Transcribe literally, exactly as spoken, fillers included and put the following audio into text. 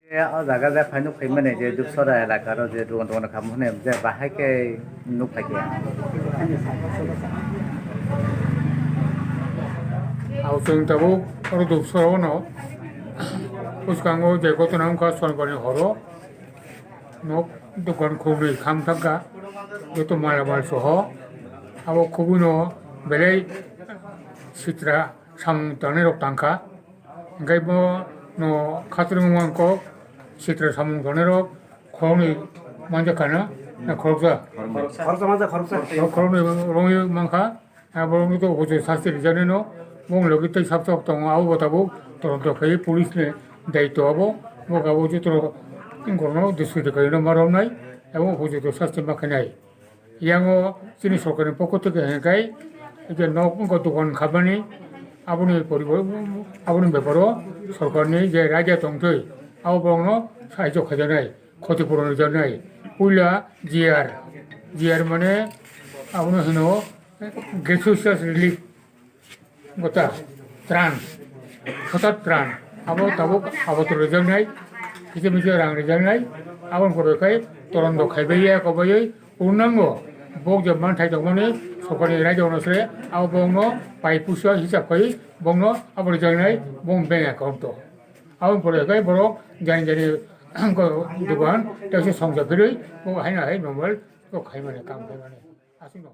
O jaga je phai nuk phaimani je Dupsora elaka ro je dugan dugan kham hwnwi je bahai khe nuk phaikha. Ang chwng tabuk oro Dupsora o no bwskango je gotona wngkha Sonbarni horo nok dugan khulnwi kham thangkha joto mala mal soho abo khubui no belai sitra samung tangnai rok tangkha. Hingke bo no khatung wngma kok sitra samung tongnai rok khoroknwi manjakha na, na khoroksa? Khoroksa manjak, khoroksa. O khoroknwi rongwi mankha, a borokno to uchitok sasti rijaknai no, bong logi tei sab sab tongo, abo bo tabuk todonto khlaiwi police ni daityo abo, bo gabo joto rok borokno disqualify khlaina ma romnai, abo uchitok sasti ma khainai. Yango chini sorkarni pokho theke hwnkhai je nok wngkha dogan khabani aboni poribo-, aboni beparo sorkarni je raida tongthwi abo borokno sahajyo khaijaknai, khoti puron rijaknai. Puila G R, G R mane abono hino gratuitous relief. Gota tran, hotat tran, abo tabuk abo to rijaknai, kisa misa rang rijaknai, aboni pore khai todonto khaibai ya, kobaiwi purnango, bok je manthai tongmani, sorkarni raida ono se, abo bokno pai pusa hisab khai bokno abo rijaknai, bong bank account to. Aboni pore khai borok jani jani dogan, tei se songsa phirwi, bo haino hai normal to khaimani, kam khaimani. Aswkno.